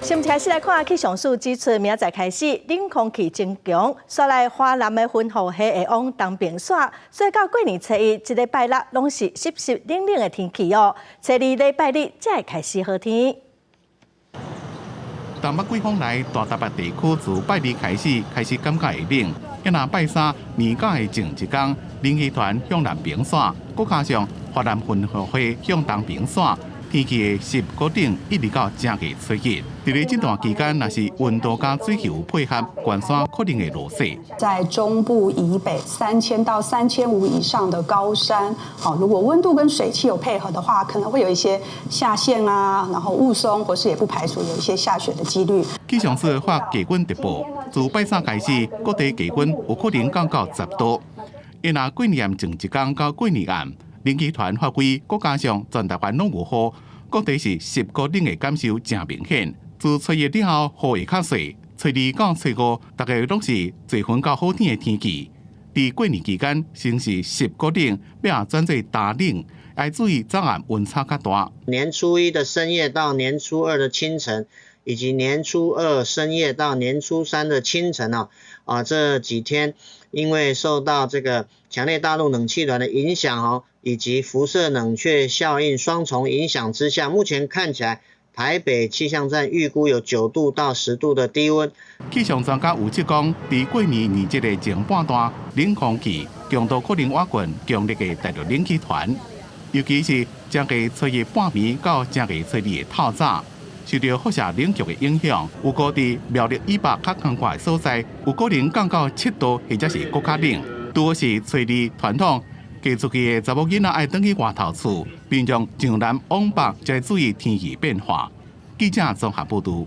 先開始來看氣象署指出，明仔載開始冷空氣增強，紲來華南的雲雨系會往東邊徙，所以到過年初一，這禮拜六攏是濕濕冷冷的天氣哦。初二禮拜日才會開始好天。東北季風來大台北地區，自拜二開始開始感覺會冷。一若拜三年假的前一工，冷氣團向南邊徙，閣加上華南雲雨系向東邊徙，天氣會濕閣冷，一直到正月初一。佇咧這段期間，若是溫度佮水氣有配合，懸山可能會落雪。在中部以北3000到3500以上的高山，好，如果溫度跟水汽有配合的話，可能會有一些下霰啊，然後霧凇，或是也不排除有一些下雪的幾率。氣象署發低溫特報，自拜三開始，各地低溫有可能降到10度。伊若過年前一工到過年暗，冷氣團發揮，閣加上全台灣攏有雨，各地是濕閣冷的感受誠明顯。自初一了後，雨會較細，初二到初五，逐家攏是濟雲到好天的天氣。佇過年期間，先是濕閣冷，尾仔轉做焦冷，愛注意早暗溫差較大。年初一的深夜到年初二的清晨，以及年初二深夜到年初三的清晨啊，啊這幾天因為受到這個強烈大陸冷氣團的影響哦，以及輻射冷卻效應雙重影響之下，目前看起來台北氣象站預估有9度到10度的低溫。氣象專家預測講，佇過年年節的前半段，冷空氣強度可能倚近強烈的大陸冷氣團，尤其是正月初一半暝到正月初二的透早，受著輻射冷卻的影響，有估佇苗栗以北較寬闊的所在，有可能降到7度或者是閣較冷。拄好是初二傳統嫁出去的查某囡仔愛轉去外頭厝，民眾上南往北，才注意天氣變化。記者綜合報導。